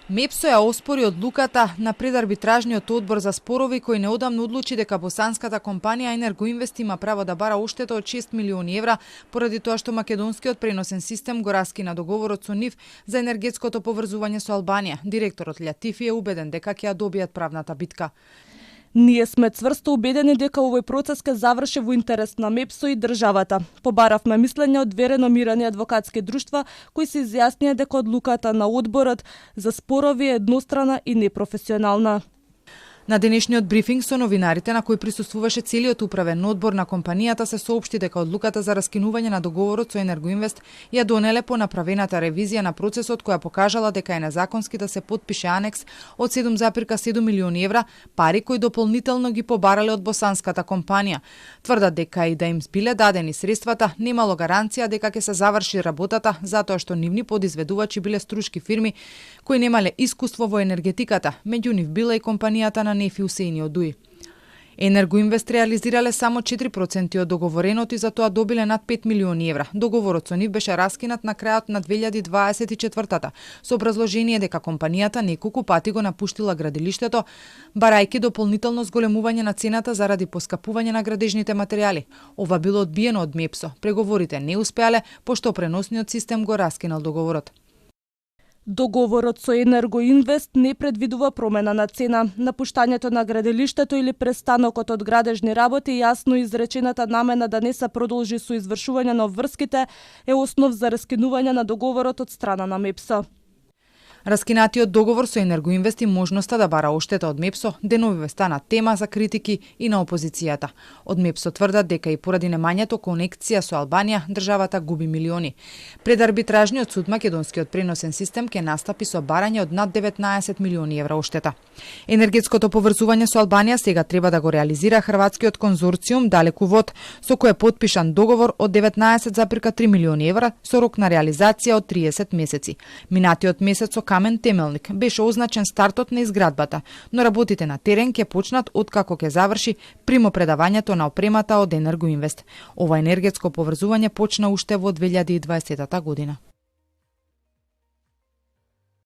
МЕПСО ја оспори одлуката на предарбитражниот одбор за спорови кој неодамно одлучи дека босанската компанија Енергоинвест има право да бара уштета од 6 милиони евра поради тоа што македонскиот преносен систем го раскина договорот со нив за енергетското поврзување со Албанија. Директорот Лјатифи е убеден дека ќе ја добијат правната битка. Ние сме цврсто убедени дека овој процес ќе заврши во интерес на МЕПСО и државата. Побаравме мислење од две реномирани адвокатски друштва кои се изјаснија дека одлуката на одборот за спорови е еднострана и непрофесионална. На денешниот брифинг со новинарите на кој присуствуваше целиот управен одбор на компанијата се соопшти дека одлуката за раскинување на договорот со Енергоинвест ја донеле по направената ревизија на процесот која покажала дека е незаконски да се потпише анекс од 7,7 милиони евра, пари кои дополнително ги побарале од босанската компанија. Тврдат дека и да им биле дадени средствата, немало гаранција дека ќе се заврши работата затоа што нивни подизведувачи биле струшки фирми кои немале искуство во енергетиката, меѓу нив била и компанијата на Нефи Усеини од УИ. Енергоинвест реализирале само 4% од договореното и за тоа добиле над 5 милиони евра. Договорот со нив беше раскинат на крајот на 2024-та со образложение дека компанијата неколку пати го напуштила градилиштето, барајќи дополнително зголемување на цената заради поскапување на градежните материјали. Ова било одбиено од МЕПСО. Преговорите не успеале пошто преносниот систем го раскинал договорот. Договорот со Енергоинвест не предвидува промена на цена. Напуштањето на градилиштето или престанокот од градежни работи, јасно изречената намена да не се продолжи со извршување на обврските е основ за раскинување на договорот од страна на МЕПСО. Раскинатиот договор со Енергоинвест и можноста да бара оштета од МЕПСО деновиве стана тема за критики и на опозицијата. Од МЕПСО тврдат дека и поради немањето конекција со Албанија, државата губи милиони. Пред арбитражниот суд македонскиот преносен систем ќе настапи со барање од над 19 милиони евра оштета. Енергетското поврзување со Албанија сега треба да го реализира хрватскиот конзорциум Далекувод, со кој е потпишан договор од 19,3 милиони евра со рок на реализација од 30 месеци. Минатиот месец со камен темелник беше означен стартот на изградбата, но работите на терен ќе почнат откако ќе заврши примопредавањето на опремата од Енергоинвест. Ова енергетско поврзување почна уште во 2020 година.